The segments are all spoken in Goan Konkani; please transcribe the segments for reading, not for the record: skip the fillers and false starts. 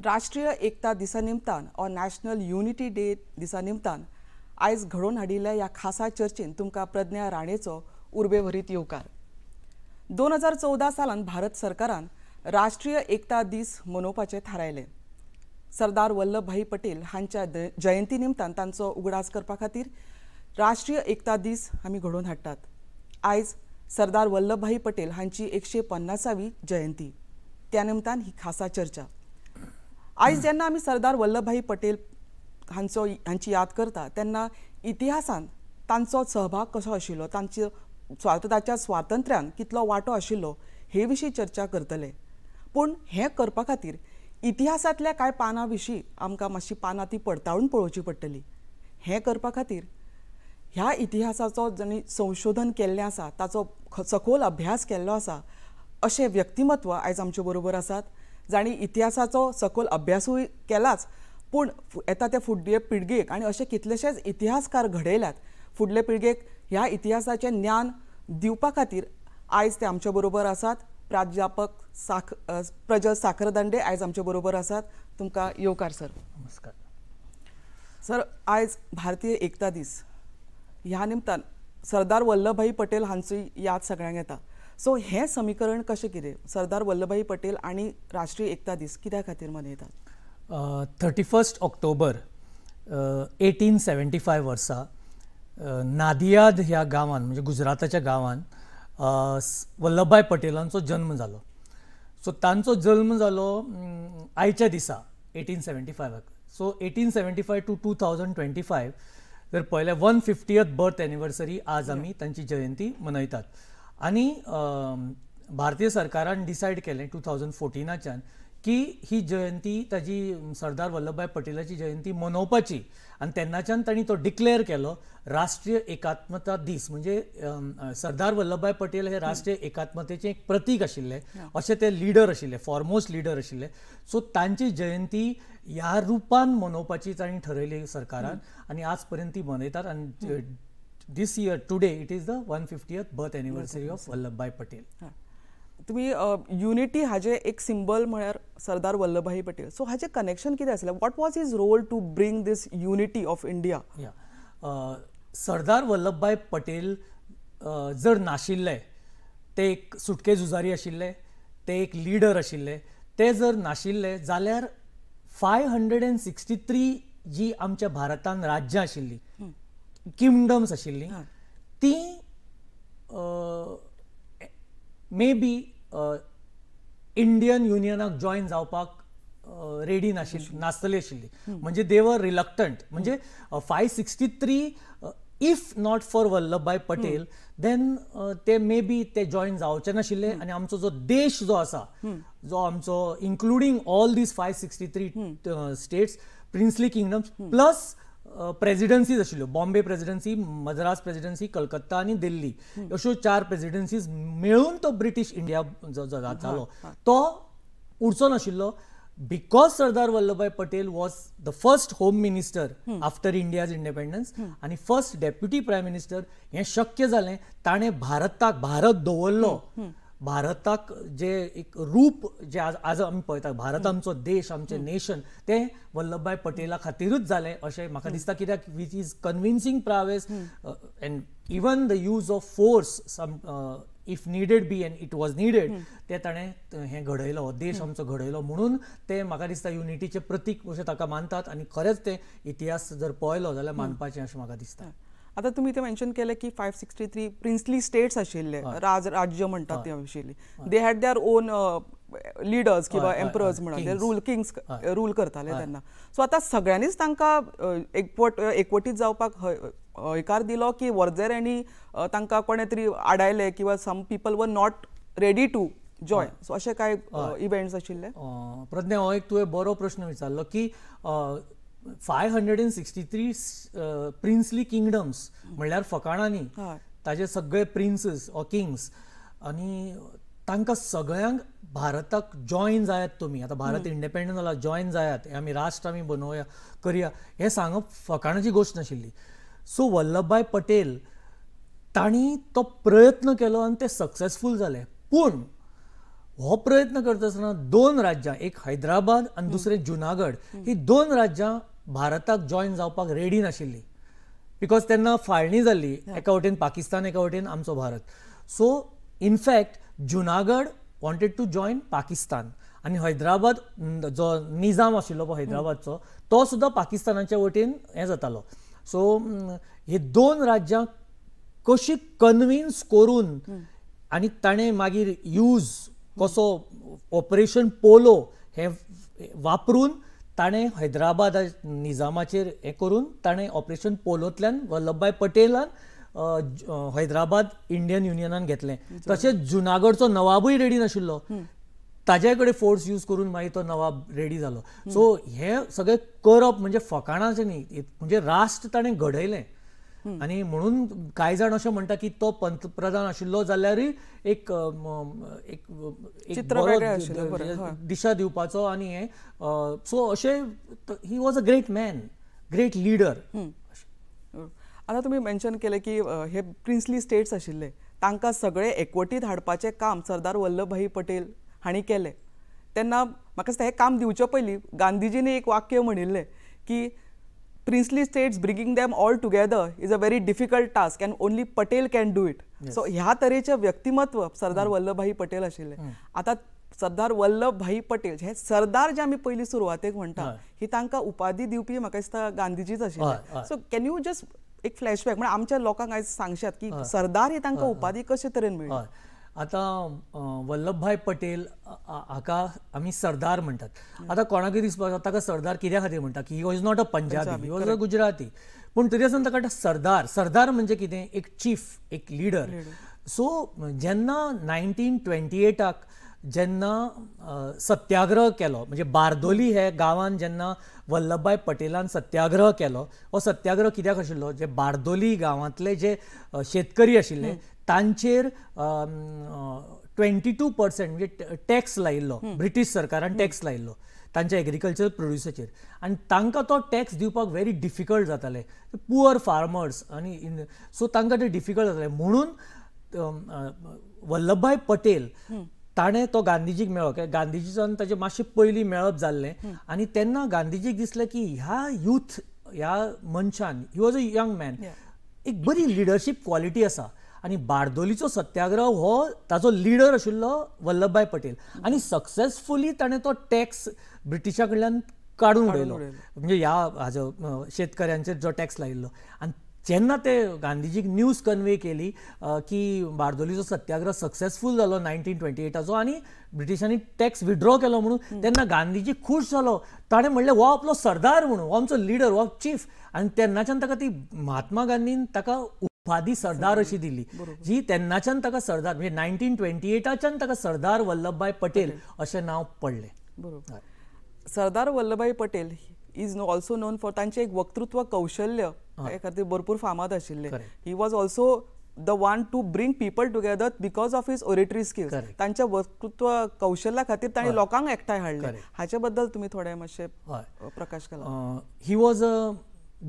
राष्ट्रीय एकता दिसा निमतान ऑर नॅशनल युनिटी डे दिसा निमतान आयज घडोवन हाडिल्ल्या ह्या खासा चर्चेन तुमकां प्रज्ञा राणेचो उर्बेभरीत येवकार. 2014 सालान भारत सरकारान राष्ट्रीय एकता दीस मनोवपाचें थारायलें. सरदार वल्लभभाई पटेल हांच्या जयंती निमतान तांचो उगडास करपा खातीर राष्ट्रीय एकता दीस आमी घडोवन हाडटात. आयज सरदार वल्लभभाई पटेल हांची 150वी जयंती, त्या निमतान ही खासा चर्चा. आयज जेन्ना आमी सरदार वल्लभभाई पटेल हांचो हांची याद करता तेन्ना इतिहासान तांचो सहभाग कसो आशिल्लो, तांचे स्वातंत्र्याच्या स्वातंत्र्यान कितलो वांटो आशिल्लो हे विशीं चर्चा करतले. पूण हें करपा खातीर इतिहासांतल्या कांय पानां विशीं आमकां मातशी पानां ती पडताळून पळोवची पडटली. हें करपा खातीर ह्या इतिहासाचो जांणी संशोधन केल्लें आसा, ताचो सखोल अभ्यास केल्लो आसा अशें व्यक्तिमत्व आयज आमचे बरोबर आसात, जांणी इतिहासाचो सखोल अभ्यासूय केलाच, पूण येता त्या फुडले पिळगेक आनी अशे कितलेशेच इतिहासकार घडयल्यात, फुडले पिळगेक ह्या इतिहासाचें ज्ञान दिवपा खातीर आयज ते आमचे बरोबर आसात. प्राध्यापक प्रजल साखरदांडे आयज आमचे बरोबर आसात. तुमकां येवकार सर. नमस्कार सर. आयज भारतीय एकता दीस ह्या निमतान सरदार वल्लभभाई पटेल हांची याद सगळ्यांक येता. सो हें समीकरण कशें कितें, सरदार वल्लभभाई पटेल आनी राष्ट्रीय एकता दीस कित्या खातीर मनयतात? 31 ऑक्टोबर 1875 वर्सा नादियाद ह्या गांवान, म्हणजे गुजराताच्या गांवान वल्लभभाई पटेलांचो जन्म जालो. सो तांचो जल्म जालो आयच्या दिसा 1875. सो 1875 टू 2025 जर पळयल्यार 150th birth anniversary आज आमी तांची जयंती मनयतात. आनी भारतीय सरकारान डिसायड केलें 2014च्यान की ही जयंती ताजी सरदार वल्लभभाई पटेलाची जयंती मनोवपाची, आनी तेन्नाच्यान तांणी तो डिक्लेअर केलो राष्ट्रीय एकात्मता दीस. म्हणजे सरदार वल्लभभाई पटेल हे राष्ट्रीय एकात्मतेचें एक प्रतीक आशिल्ले, अशे ते लिडर आशिल्ले, फॉरमोस्ट लिडर आशिल्ले. सो तांची जयंती ह्या रुपान मनोवपाची तांणी ठरयली सरकारान आनी आज पर्यंत ती मनयतात. आनी this year today it is the 150th birth anniversary of Vallabhbhai Patel. तुम्ही युनिटी हाजे एक सिंबल म्हळ्यार सरदार वल्लभभाई पटेल, सो हाजे कनेक्शन कितें आसलें? What was his role to bring this unity of India? Sardar Vallabhbhai Patel जर नाशिल्ले, ते एक सुटके झुजारी आशिल्ले, ते एक लिडर आशिल्ले, ते जर नाशिल्ले जाल्यार 563 जी आमच्या भारतान राज्यां आशिल्लीं, किंगडम्स आशिल्लीं, ती मे बी इंडियन युनियनाक जॉयन जावपाक रेडी नासतली आशिल्ली. म्हणजे दे वर रिलक्टंट. म्हणजे 563 if not for Vallabhbhai Patel then ते मे बी ते जॉयन जावचे नाशिल्ले. आनी आमचो जो देश जो आसा, जो आमचो including all these 563 states, princely kingdoms plus presidencies आशिल्ल्यो, बॉम्बे प्रेसिडेन्सी, मद्रास प्रेसिडेन्सी, कलकत्ता आनी दिल्ली, अश्यो 4 प्रेसिडेन्सीज मेळून तो ब्रिटीश इंडिया जो जालो तो उरचो नाशिल्लो. Because Sardar Vallabhbhai Patel was the first home minister after India's independence आनी फर्स्ट डेप्युटी प्रायम मिनिस्टर, हें शक्य जालें. ताणें भारताक भारत दवरलो, भारताक जे एक रूप जे आज आज आमी पळयतात, भारत आमचो देश, आमचें नेशन, तें वल्लभभाई पटेला खातीरूच जालें अशें म्हाका दिसता. कित्याक which is convincing prowess and even the use of force some if needed be and it was needed, ते ताणें हें घडयलो, देश आमचो घडयलो. म्हणून ते म्हाका दिसता युनिटीचें प्रतीक अशें ताका मानतात आनी खरेंच तें इतिहास जर पळयलो जाल्यार मानपाचें अशें म्हाका दिसता. आतां तुमी ते मेन्शन केलें की 563 प्रिन्सली स्टेट्स आशिल्ले, राज्य म्हणटात ते आशिल्ली, they had their own leaders किंवा एम्परर्स म्हणा, रूल किंग्स रूल करताले तेन्ना. सो आतां सगळ्यांनीच तांकां एकवटीत जावपाक हयकार दिलो की वॉर there आनी तांकां कोणें तरी आडायलें किंवा some people were not ready to join, so अशे कांय इव्हेंट्स आशिल्ले? प्रज्ञा, हो एक तुवें बरो प्रश्न विचारलो की 563 प्रिन्सली किंगडम्स म्हणल्यार फकाणां न्ही, ताजे सगळे प्रिन्सीस ऑर किंग्स आनी तांकां सगळ्यांक भारताक जॉयन जायात तुमी, आतां भारत इंडिपेंडंट जाला, जॉयन जायात, आमी राष्ट्र आमी बनोवया करया, हें सांगप फकाणाची गोश्ट नाशिल्ली. सो वल्लभभाई पटेल तांणी तो प्रयत्न केलो आनी ते सक्सेसफूल जाले. पूण हो प्रयत्न करता आसतना दोन राज्यां, एक हैदराबाद आनी दुसरें जुनागड, ही दोन राज्यां भारताक जॉयन जावपाक रेडी नाशिल्ली, because तेन्ना फाळणी जाल्ली, एका वटेन पाकिस्तान एका वटेन आमचो Bharat. So in fact Junagadh wanted to join Pakistan आनी हैदराबाद जो निजाम आशिल्लो पळय हैदराबादचो तो सुद्दां पाकिस्तानाच्या वटेन हें जातालो. सो हे दोन राज्यां कशी कन्विन्स करून आनी ताणें मागीर यूज कसो ऑपरेशन पोलो हें वापरून ताणें हैदराबाद निजामाचेर हें करून ताणें ऑपरेशन पोलोंतल्यान वल्लभभाई पटेलान हैदराबाद इंडियन युनियनान घेतलें. तशेंच जुनागडचो नवाबूय रेडी नाशिल्लो, ताजे कडेन फोर्स यूज करून मागीर तो नवाब रेडी जालो. सो हें सगळें करप म्हणजे फकाणाचें न्ही, म्हणजे राष्ट्र ताणें घडयलें. आनी म्हणून कांय जाण अशें म्हणटा की तो पंतप्रधान आशिल्लो जाल्यारूय एक एक बरो दिशा दिवपाचो आनी हें. सो अशें he was a great man, great leader. आतां तुमी मेन्शन केलें की हे प्रिन्सली स्टेट्स आशिल्ले तांकां सगळे एकवटीत हाडपाचें काम सरदार वल्लभभाई पटेल हांणी केलें. तेन्ना म्हाका दिसता हें काम दिवचे पयलीं गांधीजींनी एक वाक्य म्हणिल्लें की princely states bringing them all together is a very difficult task and only Patel can do it. So ह्या तरेचें व्यक्तिमत्व सरदार वल्लभभाई पटेल आशिल्ले. आतां सरदार वल्लभभाई पटेल हे सरदार जे आमी पयलीं सुरवातेक म्हणटा ही तांकां उपाधी दिवपी म्हाका दिसता गांधीजीच आशिल्ले. सो can you just एक फ्लॅशबॅक म्हणजे आमच्या लोकांक आयज सांगशात की सरदार ही तांकां उपाधी कशे तरेन मेळ्ळी? आतां वल्लभभाई पटेल हाका आमी सरदार म्हणटात. आतां कोणाकूय दिसपाक ताका सरदार कित्या खातीर म्हणटा की he was not a Punjabi, he was a Gujarati, पूण तरी आसतना ताका सरदार. सरदार म्हणजे कितें? एक चीफ, एक लिडर. सो जेन्ना 1928 जेन्ना सत्याग्रह केलो, म्हणजे बारदोली हे गांवान जेन्ना वल्लभभाई पटेलान सत्याग्रह केलो, हो सत्याग्रह कित्याक आशिल्लो? जे बारदोली गांवांतले जे शेतकरी आशिल्ले तांचेर 22% म्हणजे टॅक्स लायिल्लो, ब्रिटीश सरकारान टॅक्स लायिल्लो तांच्या एग्रीकल्चर प्रोड्युसाचेर, आनी तांकां तो टॅक्स दिवपाक व्हेरी डिफिकल्ट जातालें, पुअर फार्मर्स, आनी सो तांकां ते डिफिकल्ट जातालें. म्हणून वल्लभभाई पटेल ताणें तो गांधीजीक मेळ्ळो, कित्याक गांधीजीचो आनी ताजें मातशें पयलीं मेळप जाल्लें, आनी तेन्ना गांधीजीक दिसलें की ह्या यूथ, ह्या मनशान, he was a young man, एक बरी लिडरशीप क्वॉलिटी आसा. आनी बारदोलीचो सत्याग्रह हो ताजो लिडर आशिल्लो वल्लभभाई पटेल, आनी सक्सेसफुली ताणें तो टॅक्स ब्रिटिशा कडल्यान काडून उडयलो, म्हणजे ह्या हाजो शेतकऱ्यांचेर जो टॅक्स लायिल्लो. आनी जेन्ना ते गांधीजीक न्यूज कन्वे केली की बारदोलीचो सत्याग्रह सक्सेसफूल जालो 1928चो आनी ब्रिटिशांनी टॅक्स विड्रॉ केलो म्हणून, तेन्ना गांधीजी खूश जालो. ताणें म्हणलें हो आपलो सरदार म्हणून, हो आमचो लिडर, हो चीफ. आनी तेन्नाच्यान ताका ती महात्मा गांधीन ताका उपाधी सरदार अशी दिली, जी तेन्नाच्यान ताका सरदार म्हणजे 1928च्यान ताका सरदार वल्लभभाई पटेल अशें नांव पडलें. बरोबर. Sardar Vallabhbhai Patel is also known for तांचें एक वक्तृत्व कौशल्य हे खातीर भरपूर फामाद आशिल्ले. He was also the one to bring people together because of his oratory skills. तांच्या वक्तृत्व कौशल्या खातीर तांणी लोकांक एकठांय हाडले. हाचे बद्दल तुमी थोडे मातशे प्रकाश घाला. He was a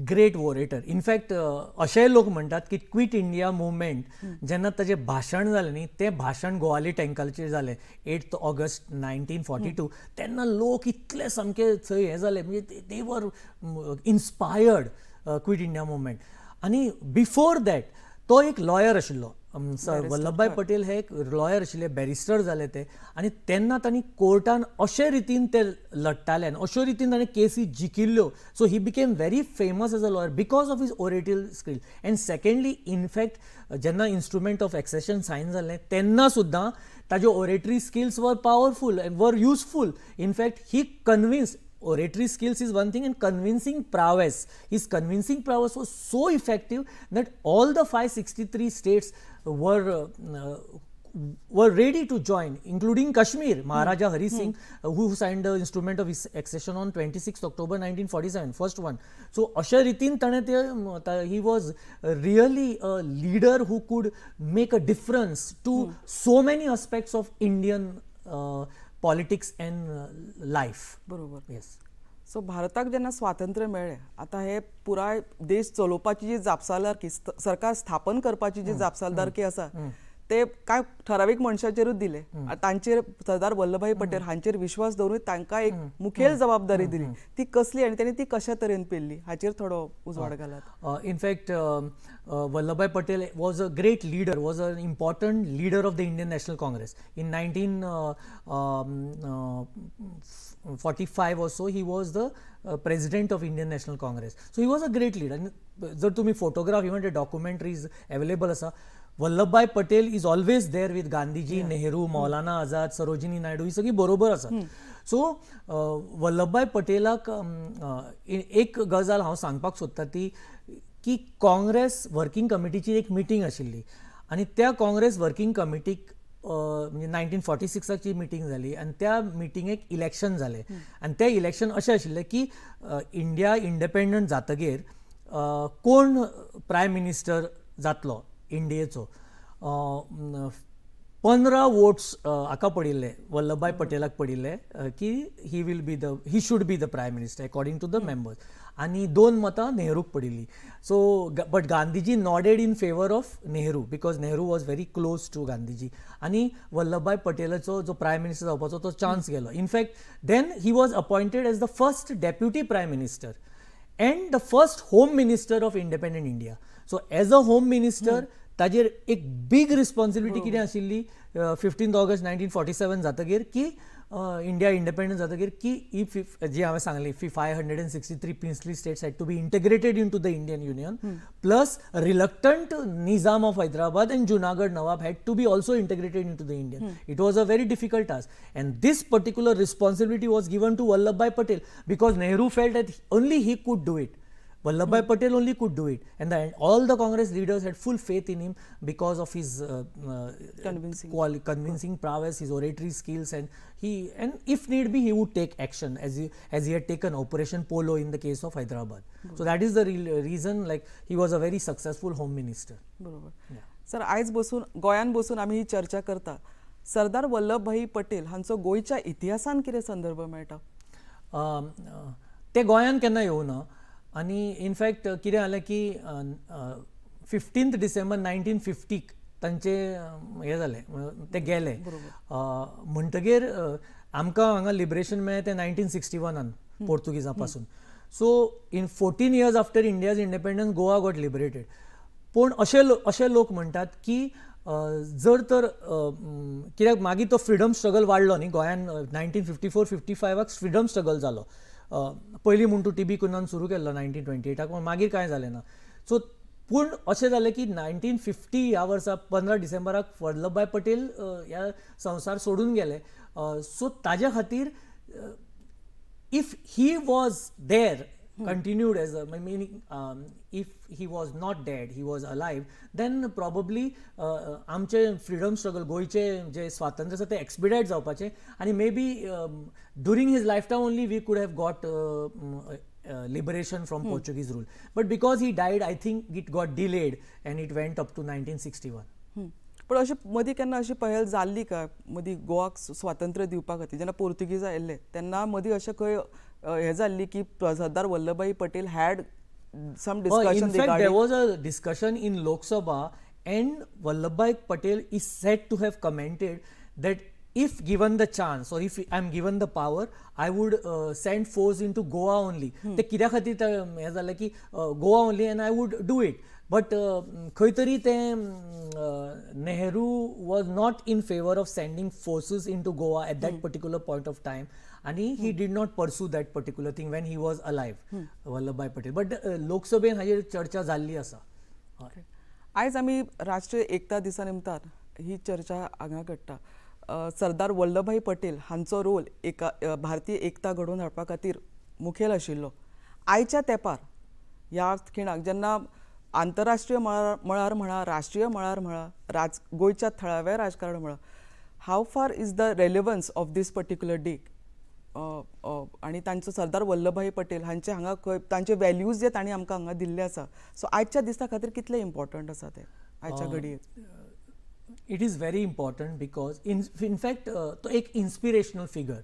great orator. In fact अशेंय लोक म्हणटात की क्विट इंडिया मुवमेंट जेन्ना ताजें भाशण जालें न्ही, तें भाशण गोवाली टँकाचेर जालें 8 ऑगस्ट 1942, तेन्ना लोक इतले सामके थंय हें जाले, म्हणजे they were inspired quit India movement. आनी बिफोर that तो एक लॉयर आशिल्लो, सर वल्लभभाई पटेल हे एक लॉयर आशिल्ले, बॅरिस्टर जाले ते, आनी तेन्ना तांणी कोर्टान अशे रितीन ते लडटाले आनी अश्यो रितीन ताणें केसी जिखिल्ल्यो. So he became very famous as a lawyer because of his oratorial skill. And secondly in fact जेन्ना इन्स्ट्रुमेंट ऑफ एक्सेशन सायन जालें तेन्ना सुद्दां ताजे oratory skills were powerful and were useful. In fact he convince, oratory skills is one thing and convincing prowess, his convincing prowess was so effective that all the 563 states were ready to join, including Kashmir. Maharaja Hari Singh, who signed the instrument of his accession on 26 October 1947, first one. So asha ritin tane te, he was really a leader who could make a difference to so many aspects of Indian politics and life. बरोबर. येस. सो भारताक जेन्ना स्वातंत्र्य मेळ्ळें, आतां हे पुराय देश चलोवपाची जी जापसालदारकी, सरकार स्थापन करपाची जी जापसालदारकी आसा ते कांय ठरावीक मनशाचेरूच दिले. तांचेर सरदार वल्लभभाई पटेल हांचेर विश्वास दवरून तांकां एक मुखेल जबाबदारी दिली, ती कसली आनी तांणी ती कशा तरेन पेलली हाचेर थोडो उजवाड घालात. In fact Vallabhbhai Patel was a great leader, was an important leader of the Indian National Congress. In 1945 or so he was the president of Indian National Congress. So he was a great leader. जर तुम्ही फोटोग्राफ इवन ते डॉक्युमेंटरीज अवेलेबल आसा, Vallabhbhai Patel is always there with Gandhiji, Nehru, Maulana Azad, Sarojini Naidu, ही सगळी बरोबर आसात. सो वल्लभभाई पटेलाक एक गजाल हांव सांगपाक सोदता ती की काँग्रेस वर्किंग कमिटीची एक मिटींग आशिल्ली आनी त्या काँग्रेस वर्किंग कमिटीक म्हणजे 1946ची मिटींग जाली आनी त्या मिटिंगेक इलेक्शन जालें आनी तें इलेक्शन अशें आशिल्लें की इंडिया इंडिपेंडंट जातगीर कोण प्रायम मिनिस्टर जातलो इंडियेचो. 15 वोट्स हाका पडिल्ले, वल्लभभाई पटेलाक पडिल्ले की he will be the he should be the prime minister according to the members, आनी 2 मतां नेहरूक पडिल्ली. So but Gandhiji nodded in favour of Nehru because Nehru was very close to Gandhiji, आनी वल्लभभाई पटेलाचो जो प्रायम मिनिस्टर जावपाचो तो चान्स गेलो. In fact then he was appointed as the first deputy prime minister and the first home minister of independent India. So as a home minister ताजेर एक बीग रिस्पॉन्सिबिलिटी कितें आशिल्ली 15 ऑगस्ट 1947 जातगीर की इंडिया इंडिपेंडंट जातगीर की ही जी हांवें सांगली 563 princely states had to be integrated into the Indian Union, plus reluctant Nizam of Hyderabad and Junagadh Nawab had to be also integrated into the Indian. It was a very difficult task and this particular responsibility was given to Vallabhbhai Patel because Nehru felt that only he could do it. Vallabhbhai Patel only could do it, and all the Congress leaders had full faith in him because of his convincing prowess, his oratory skills, and if need be he would take action as he had taken Operation Polo in the case of Hyderabad. So that is the real reason, like he was a very successful home minister. बरोबर. सर, आयज बसून गोंयान बसून आमी ही चर्चा करता, सरदार वल्लभभाई पटेल हांचो गोंयच्या इतिहासान कितें संदर्भ मेळटा? ते गोंयान केन्ना येवना आनी इनफॅक्ट कितें जालें की 15 डिसेंबर 1950 तांचे हें जालें, ते गेले. म्हणटगीर आमकां हांगा लिबरेशन मेळ्ळें तें 1961 पोर्तुगीजां पासून. So in 14 years after India's independence Goa got liberated. पूण अशे लोक म्हणटात की जर तर कित्याक मागीर तो फ्रिडम स्ट्रगल वाडलो न्ही गोंयान 1954-55 फ्रिडम स्ट्रगल जालो. पयलीं म्हूण तूं टीबी कुन्हान सुरू केल्लो 1928, पूण मागीर कांय जालें ना. सो पूण अशें जालें की 1950 ह्या वर्सा 15 डिसेंबराक वल्लभभाई पटेल ह्या संवसार सोडून गेले. सो ताज्या खातीर if he was there continued as a meaning if he was not dead, he was alive, then probably आमचे फ्रीडम स्ट्रगल गोंयचे जे स्वातंत्र्य आसा ते एक्सपिडायट जावपाचे आनी maybe during his life time only we could have got liberation from Portuguese rule. But because he died, I think it got delayed and it went up to 1961. पण अशें मदीं केन्ना अशी पहल जाल्ली काय मदीं गोवाक स्वातंत्र्य दिवपा खातीर जेन्ना पोर्तुगीज आयिल्ले तेन्ना मदीं अशें खंय हें जाल्ली की Sardar Vallabhbhai Patel had some discussion? In fact, there was a discussion in Lok Sabha and Vallabhbhai Patel is said to have commented that if given the chance or if I am given the power, I would send force into Goa only. ते कित्या खातीर हें जालें की Goa only and I would do it. But खंय तरी तें Nehru was not in favour of sending forces into Goa at that particular point of time आनी he did not pursue that particular thing when he was alive, Vallabhbhai Patel. But लोकसभेन हाजेर चर्चा जाल्ली आसा. आयज आमी राष्ट्रीय एकता दिसा निमतान ही चर्चा हांगा घडटा. सरदार वल्लभभाई पटेल हांचो रोल एका भारतीय एकता घडोवन हाडपा खातीर मुखेल आशिल्लो. आयच्या तेंपार ह्या खिणाक जेन्ना आंतरराष्ट्रीय मळार म्हणा, राष्ट्रीय मळार म्हणा, गोंयच्या थळाव्या राजकारण म्हणा, how far is the relevance of this particular day आनी तांचो सरदार वल्लभभाई पटेल हांचे हांगा खंय तांचे वॅल्यूज जे तांणी आमकां हांगा दिल्ले आसा, सो आयच्या दिसा खातीर कितले इम्पॉर्टंट आसा ते आयच्या घडयेक? It is very important because in fact तो एक इन्स्पिरेशनल फिगर,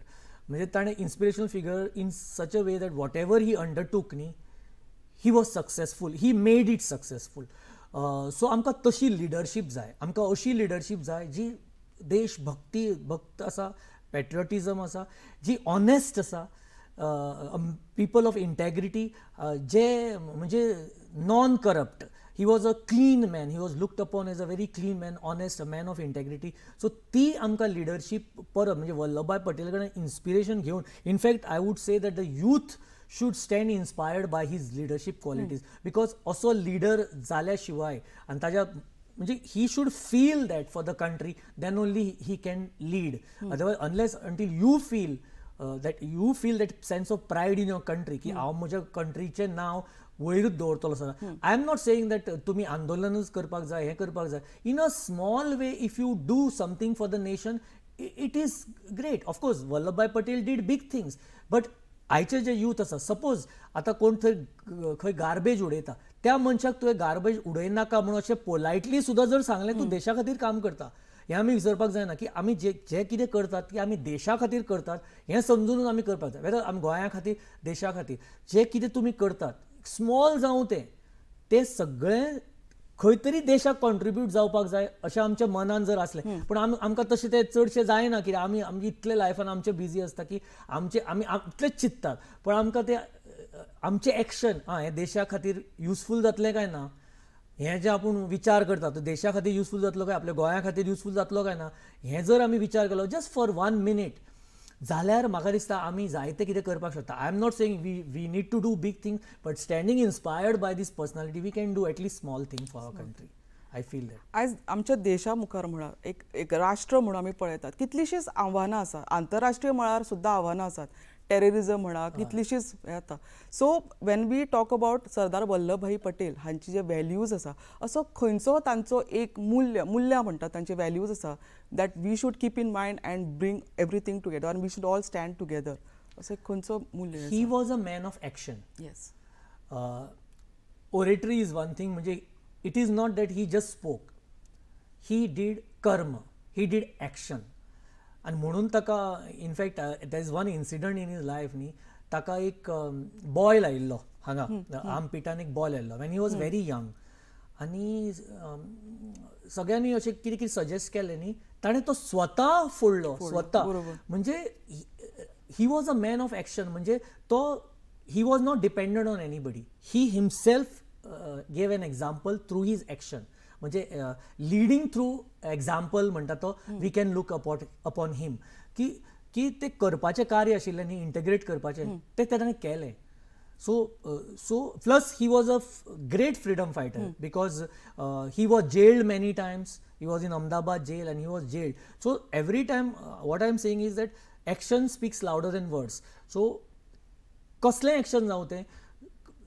म्हणजे ताणें inspirational figure in such a way that whatever he undertook न्ही, he was successful, he made it successful. So आमकां तशी लिडरशीप जाय, आमकां अशी लिडरशीप जाय जी देशभक्ती भक्त आसा, पेट्रियोटिजम आसा, जी ऑनेस्ट आसा, पीपल ऑफ इंटेग्रिटी, जे म्हणजे non corrupt. He was a clean man, he was looked upon as a very clean man, honest, a man of integrity. So ती आमकां लिडरशीप परत म्हणजे वल्लभभाई पटेल कडेन इन्स्पिरेशन घेवन, in fact I would say that the youth should stand inspired by his leadership qualities, because असो लिडर जाल्या शिवाय आनी ताज्या म्हणजे he should feel that for the country, then only he can lead. Otherwise unless until you feel that, you feel that sense of pride in your country की हांव म्हज्या कंट्रीचें नांव वयरूच दवरतलो सदां. I am not saying that तुमी आंदोलनूच करपाक जाय, हें करपाक जाय. In a small way if you do something for the nation it is great. Of course Vallabhbhai Patel did big things, but आयचे जे यूथ आसा, सपोज आतां कोण थंय खंय गार्बेज उडयता, त्या मनशाक तुवें गार्बेज उडयनाका म्हणून अशें पोलायटली सुद्दां जर सांगलें, तूं देशा खातीर काम करता. हें आमी विसरपाक जायना की आमी जे जे कितें करतात की आमी देशा खातीर करतात हें समजूनच आमी करपाक जाय. वेदर आमी गोंया खातीर, देशा खातीर जें कितें तुमी करतात, स्मॉल जावं तें, तें सगळें खंय तरी देशाक कॉन्ट्रिब्यूट जावपाक जाय अशें आमच्या मनान जर आसलें. पूण आमकां तशें तें चडशें जायना, कित्याक आमी आमचे इतले लायफान आमचे बिजी आसता की आमचे आमी इतलेच चिंततात, पूण आमकां तें आमचें एक्शन आं हें देशा खातीर युजफूल जातलें काय ना, हें जें आपूण विचार करता तो देशा खातीर युजफूल जातलो काय, आपल्या गोंया खातीर युजफूल जातलो काय ना, हें जर आमी विचार केलो जस्ट फॉर 1 मिनीट जाल्यार म्हाका दिसता आमी जायतें कितें करपाक शकता. I am not saying we need to do big thing, but standing inspired by this personality we can do at least small thing for our country. I feel that. आयज आमच्या देशा मुखार म्हणा एक एक राष्ट्र म्हणून आमी पळयतात कितलींशींच आव्हानां आसा, आंतरराष्ट्रीय मळार सुद्दां आव्हानां आसात, टेररिजम म्हणा, कितलींशींच येता. So when we talk about Sardar Vallabhbhai Patel हांची जे व्हॅल्यूज आसा, असो खंयचो तांचो एक मूल्य मुल्यां म्हणटा तांचे व्हॅल्यूज आसा that we should keep in mind and bring everything together and we should all stand together, असो एक खंयचो मूल्य? He was a man of action. Yes. Oratory is one thing, म्हणजे it is not that he just spoke, he did karma, he did action. आनी म्हणून ताका in fact there is one incident in his life न्ही, ताका एक बॉयल आयिल्लो हांगा आमपिठान, एक बॉयल आयिल्लो when he was very young, आनी सगळ्यांनी अशें कितें कितें सजेस्ट केलें न्ही, ताणें तो स्वता फोडलो, स्वता. म्हणजे he was a man of action, म्हणजे तो he was not dependent on anybody, he himself gave an example through his action. म्हणजे लिडींग थ्रू एग्जाम्पल म्हणटा तो we can look upon him की की ते करपाचें कार्य आशिल्लें न्ही, इंटिग्रेट करपाचें, तें ताणें केलें. So so plus he was a great freedom fighter because he was jailed many times, he was in Ahmedabad jail and he was jailed. So every time what I am saying is that action speaks louder than words. So कसलें एक्शन जावं तें,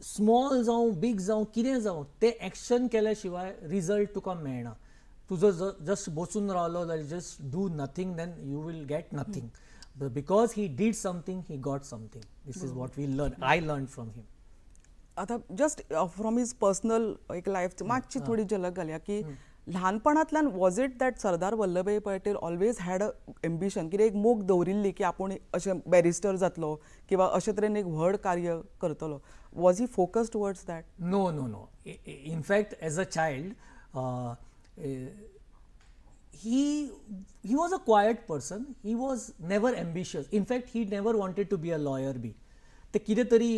स्मॉल जावं बीग जावं कितें जावं, तें एक्शन केल्या शिवाय रिजल्ट तुका मेळना. तुजो जस्ट बसून रावलो जाल्यार just do nothing, then you will get nothing. Because he did something, he got something. This is what we learn, I learn from him. आतां जस्ट फ्रॉम his personal एक लायफ मातशी थोडी झलक घालया की ल्हानपणांतल्यान was it that Sardar Vallabhbhai Patel always had a ambition, कितें एक मोग दवरिल्ली की आपूण अशें बॅरिस्टर जातलो किंवा अशे तरेन एक व्हड कार्य करतलो, was he focus towards that? No no no. In fact as a child he was a quiet person, he was never ambitious. In fact he never wanted to be a lawyer बी. ते कितें तरी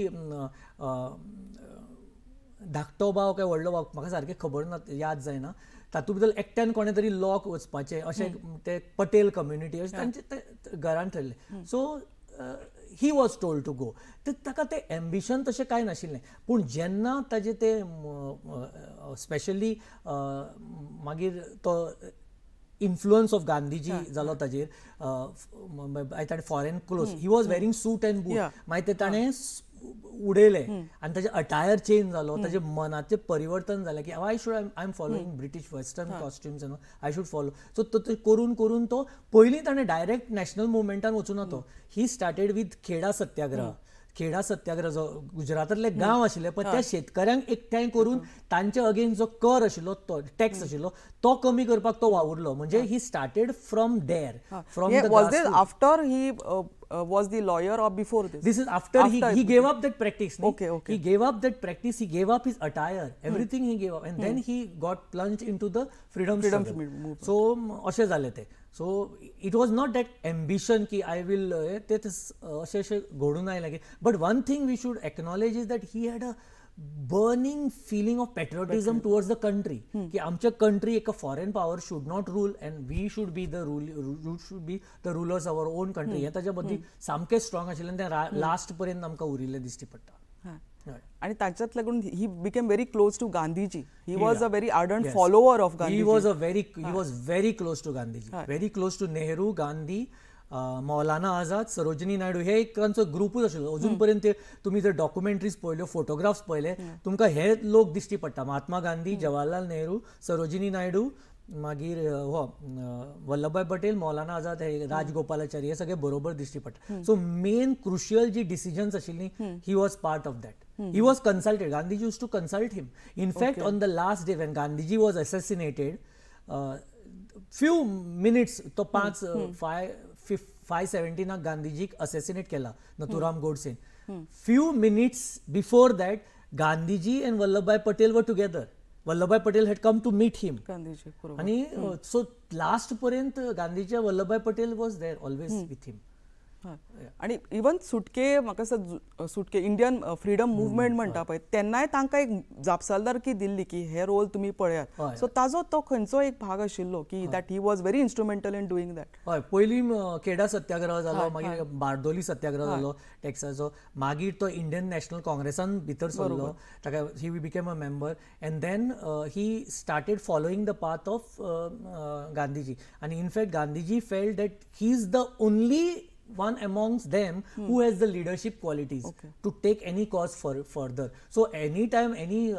धाकटो भाव काय व्हडलो भाव म्हाका सारकें खबर ना, याद जायना, तातूंत भितर एकट्यान कोणें तरी लॉक वचपाचें अशें ते पटेल कम्युनिटी अशें तांचे ते घरान ठरलें. So he was told to go. तर ताका तें एम्बिशन तशें कांय नाशिल्लें, पूण जेन्ना ताजें तें स्पेशली मागीर तो इन्फ्लुअन्स ऑफ गांधीजी जालो ताजेर, ताणें foreign clothes, he was wearing suit and boot, मागीर ते ताणें उडयलें आनी ताजें अटायर चेंज जालो, ताजें मनाचें परिवर्तन जालें की I should I am following British western costumes and I should follow. So तो करून करून तो पयलीं ताणें डायरेक्ट नॅशनल मुवमेंटान वचूना, तो he started with Kheda Satyagraha. Kheda Satyagraha जो गुजरातांतले गांव आशिल्ले पण त्या शेतकऱ्यांक एकठांय करून तांचे अगेन्स्ट जो कर आशिल्लो, तो टॅक्स आशिल्लो, तो कमी करपाक तो वावुरलो. म्हणजे he started from there, from was there after he was the lawyer or before this? This is after he gave up that practice. Okay, okay. He gave up that practice, he gave up his attire, everything he gave up, and then he got plunged into the freedom struggle. So अशें जालें तें. So it was not that ambition की I will ते अशें अशें घडून आयलें की. But one thing we should acknowledge is that he had a burning feeling of patriotism towards the country. की आमच्या कंट्री एक foreign power should not rule and we should be the rule, rulers our own country. हें ताच्या मदीं सामकें स्ट्रॉंग आशिल्लें आनी तें लास्ट पर्यंत आमकां उरिल्लें दिश्टी पडटा. आणि ताच्यात लागून he became very close to Gandhiji. He was a very ardent follower of Gandhiji. He was very close to Gandhiji, very close to Nehru, Gandhi, Maulana Azad, Sarojini Naidu. हे एक तांचो ग्रुपूच आशिल्लो. अजून पर्यंत तुमी जर डॉक्युमेंटरीज पळयल्यो, फोटोग्राफ्स पळयले, तुमकां हे लोक दिश्टी पडटा. महात्मा गांधी, जवाहरलाल नेहरू, सरोजिनी नायडू, मागीर हो वल्लभभाई पटेल, मौलाना आझाद, हे राजगोपालाचारी, हे सगळे बरोबर दिश्टी पडटा. सो मेन क्रुशियल जी डिसिजन्स आशिल्ली, he was part of that. He was consulted. Gandhiji used to consult him. In fact, on the last day when Gandhiji was assassinated, few minutes तो 5:17 गांधीजीक असेसिनेट केला Nathuram Godse. Few minutes before that Gandhiji and Vallabhbhai Patel were together. Vallabhbhai Patel had come to meet him. Gandhiji आणि सो लास्ट पर्यंत Gandhiji Vallabhbhai Patel was there always with him. आणि इवन सुटके, म्हाका दिसता सुटके इंडियन फ्रीडम मुवमेंट म्हणटा पळय, तेन्नाय तांकां एक जापसालदारकी दिल्ली की हे रोल तुमी पळयात. सो ताजो तो खंयचो एक भाग आशिल्लो की that he was very instrumental in doing that. हय, पयलीं खेडा सत्याग्रह जालो, मागीर बारदोली सत्याग्रह जालो टॅक्साचो, मागीर तो इंडियन नॅशनल काँग्रेसान भितर सरलो, ताका he became a member and then he started following the path of Gandhiji. आनी in fact Gandhiji felt that he is the only one amongst them who has the leadership qualities to take any cause further. So anytime any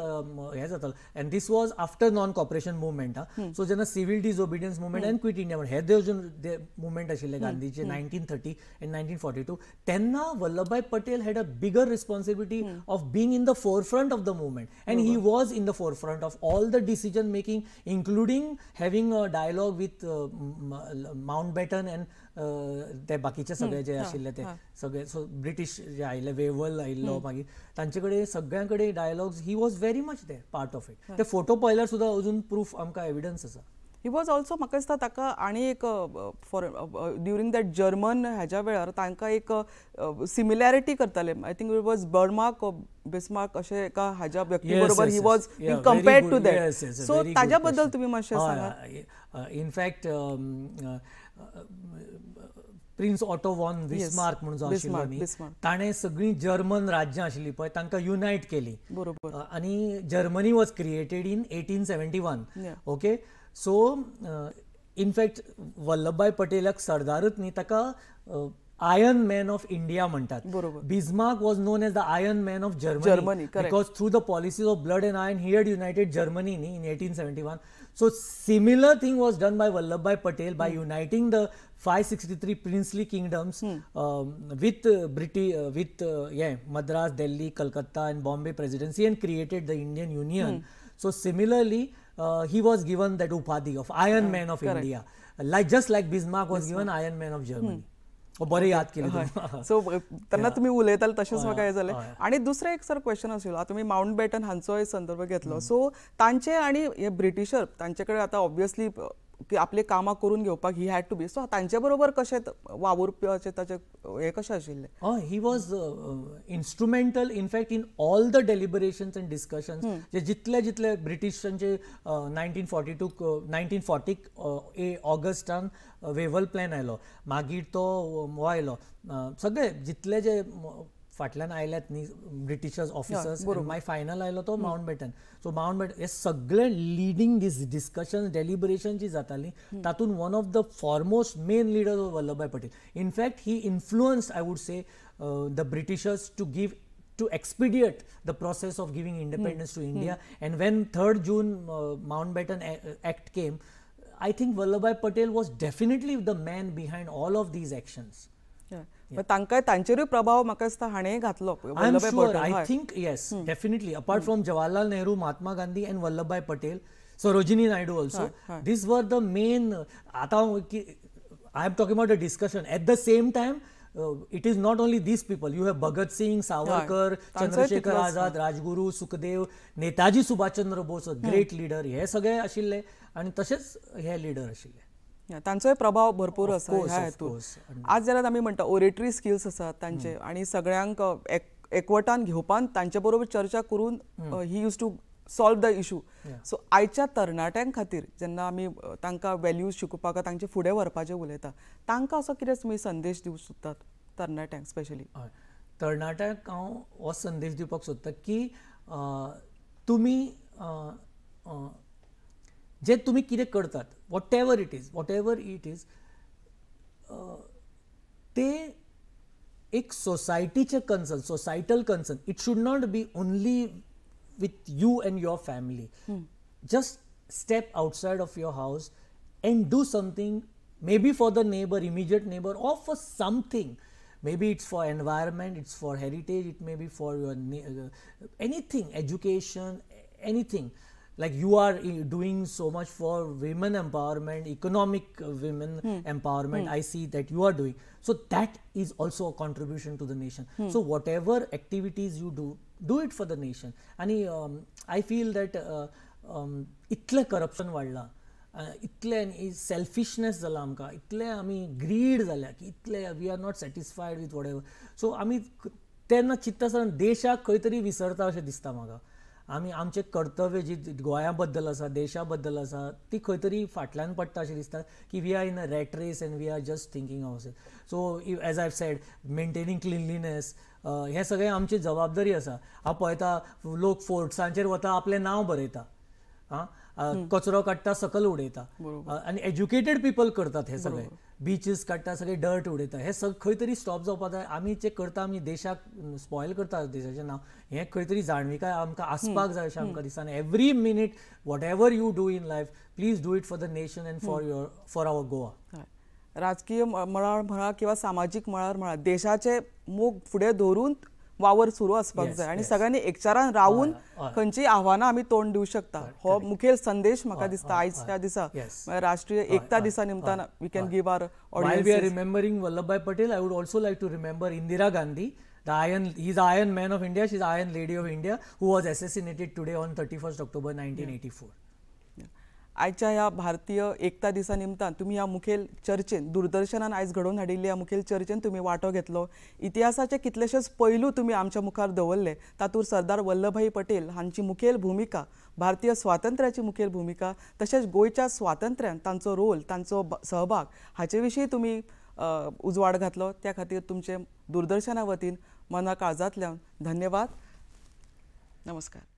and this was after non-cooperation movement. So jena civil disobedience movement and Quit India movement, हे movement ashille Gandhiji 1930 and 1942, tenna Vallabhbhai Patel had a bigger responsibility of being in the forefront of the movement, and he was in the forefront of all the decision making, including having a dialogue with Mountbatten and ते बाकीचे सगळे जे आशिल्ले ते सगळे, सो ब्रिटीश जे आयिल्ले, वेवल आयिल्लो, मागीर तांचे कडेन सगळ्यां कडेन dialogues, he was very much there part of it. ते फोटो पळयल्यार सुद्दां अजून प्रूफ आमकां एविडन्स आसा. He was also, म्हाका दिसता ताका आनी एक फॉर ड्युरींग that German ह्याच्या वेळार तांकां एक सिमिलॅरिटी करताले. I think it was Bismarck Bismarck अशें एका हाज्या व्यक्ती बरोबर he was compared to that. So ताज्या बद्दल तुमी मातशें सांगा. In fact Prince Otto von Bismarck म्हणून जो आशिल्लो न्ही, ताणें सगळीं जर्मन राज्यां आशिल्लीं पळय तांकां युनायट केली. बरोबर. आनी Germany was created in 1871. Okay, so in fact Vallabhbhai पटेलाक सरदारूच न्ही, ताका आयर्न मॅन ऑफ इंडिया म्हणटात. Bismarck was known as the Iron Man of Germany because through the policies of blood and iron he had united Germany न्ही in 1871. So similar thing was done by Vallabhbhai Patel by uniting the 563 princely kingdoms with with Madras, Delhi, Calcutta and Bombay Presidency and created the Indian Union. So similarly he was given that upadhi of Iron Man of India, like just like Bismarck was given Iron Man of Germany. बरें याद केलें. सो तेन्ना तुमी उलयताले तशेंच म्हाका हें जालें. आनी दुसरें एक सर क्वेश्चन आशिल्लो, आतां तुमी मावंट बॅटन हांचोय संदर्भ घेतलो, सो तांचे आनी हे ब्रिटिशर तांचे कडेन आतां ऑब्वियसली की आपले कामां करून घेवपाक he had to be, so तांचे बरोबर कशें वावुरपाचें ताचें हें कशें आशिल्लें? He was instrumental in fact in all the deliberations and discussions. जे जितले जितले ब्रिटिशांचे 1942 1940 ऑगस्टान वेवल प्लॅन आयलो, मागीर तो हो आयलो, सगळे जितले जे फाटल्यान आयल्यात न्ही ब्रिटिशर्स ऑफिसर्स, मागीर फायनल आयलो तो Mountbatten. So Mountbatten हे सगळे लिडींग दीस डिस्कशन डेलिबरेशन जी जाताली तातूंत one of the foremost main leader Vallabhbhai Patel. In fact he influenced, I would say, the Britishers to give to expedite the process of giving independence to India. And when 3rd June Mountbatten Act came, I think Vallabhbhai Patel was definitely the man behind all of these actions. तांकां तांचेरूय प्रभाव म्हाका दिसता हाणें घातलो. I am sure, I think yes, definitely. Apart from Jawaharlal Nehru, Mahatma Gandhi and Vallabhbhai Patel, Sarojini Naidu also, these were the main. आतां I am talking about a discussion. At the same time It is not only these people. You have Bhagat Singh, Savarkar, Chandrashekhar Azad, Rajguru, Sukhdev, Netaji Subhashchandra Bose, great leader. हे सगळे आशिल्ले आनी तशेंच हे लिडर आशिल्ले. तांचोय प्रभाव भरपूर आसा ह्या हेतून. आज जाल्यार आमी म्हणटा ओरेटरी स्किल्स आसात तांचे आनी सगळ्यांक एकवटान घेवपान तांचे बरोबर चर्चा करून he used to solve the issue. So आयच्या तरणाट्यां खातीर जेन्ना आमी तांकां वेल्यूज शिकोवपाक तांचे फुडें व्हरपाचें उलयता, तांकां असो कितें तुमी संदेश दिवंक सोदतात तरणाट्यांक स्पेशली? तरणाट्यांक हांव हो संदेश दिवपाक सोदता की तुमी जे तुमी कितें करतात, whatever it is, whatever it is, ते एक सोसायटीचे concern, societal concern. It should not be only with you and your family. Just step outside of your house and do something, maybe for the neighbor, immediate neighbor, or for something. Maybe it's for environment, it's for heritage, it may be for your anything, education, anything. Like you are doing so much for women empowerment, economic women empowerment. I see that you are doing. So that is also a contribution to the nation. So whatever activities you do, do it for the nation. And I feel that इतलें करप्शन वाडलां, इतलें सेल्फिशनेस जाला आमकां, इतलें आमी ग्रीड जाल्या की इतलें we are not satisfied with whatever. So आमी तेन्ना चिंत्ता आसतना देशाक खंय तरी विसरता अशें दिसता म्हाका. आमी आमचें कर्तव्य जी गोंया बद्दल आसा, देशा बद्दल आसा, ती खंय तरी फाटल्यान पडटा अशें दिसता की we are in a rat race and we are just thinking of it. So as I said, maintaining cleanliness हें सगळें आमची जबाबदारी आसा. हांव पळयता लोक फोर्ट्सांचेर वता, आपलें नांव बरयता, आं, कचरो काडटा, सकल उडयता, आनी एज्युकेटेड पिपल करतात हे सगळे, बिचीस काडटा, सगळे डर्ट उडयता. हे सगळें खंय तरी स्टॉप जावपाक जाय. आमी जे करता, आमी देशाक स्पॉयल करता, देशाचें नांव, हें खंय तरी जाणविकाय आमकां आसपाक जाय अशें आमकां दिसता. आनी every minute whatever you do in life, please do it for the nation and for your for our Goa. राजकीय मळार म्हणा किंवा सामाजीक मळार म्हणा, देशाचे मोग फुडें दवरून वावर सुरू आसपाक जाय आनी सगळ्यांनी एकचारान रावून खंयचीय आव्हानां आमी तोंड दिवंक शकता. हो मुखेल संदेश म्हाका दिसता आयज ह्या दिसा, राष्ट्रीय एकता दिसा निमतान we can give our audience. While we are remembering Vallabhbhai Patel, I would also like to remember Indira Gandhi, the iron, he is the iron man of India, she is iron lady of India, who was assassinated today on 31st October 1984. आयच्या ह्या भारतीय एकता दिसा निमतान तुमी ह्या मुखेल चर्चेन, दूरदर्शनान आयज घडोवन हाडिल्ल्या ह्या मुखेल चर्चेन तुमी वांटो घेतलो. इतिहासाचे कितलेशेच पैलू तुमी आमच्या मुखार दवरले. तातूंत सरदार वल्लभभाई पटेल हांची मुखेल भुमिका, भारतीय स्वातंत्र्याची मुखेल भुमिका, तशेंच गोंयच्या स्वातंत्र्यान तांचो रोल, तांचो सहभाग हाचे विशीं तुमी उजवाड घातलो. त्या खातीर तुमचे दूरदर्शना वतीन मना काळजांतल्यान धन्यवाद. नमस्कार.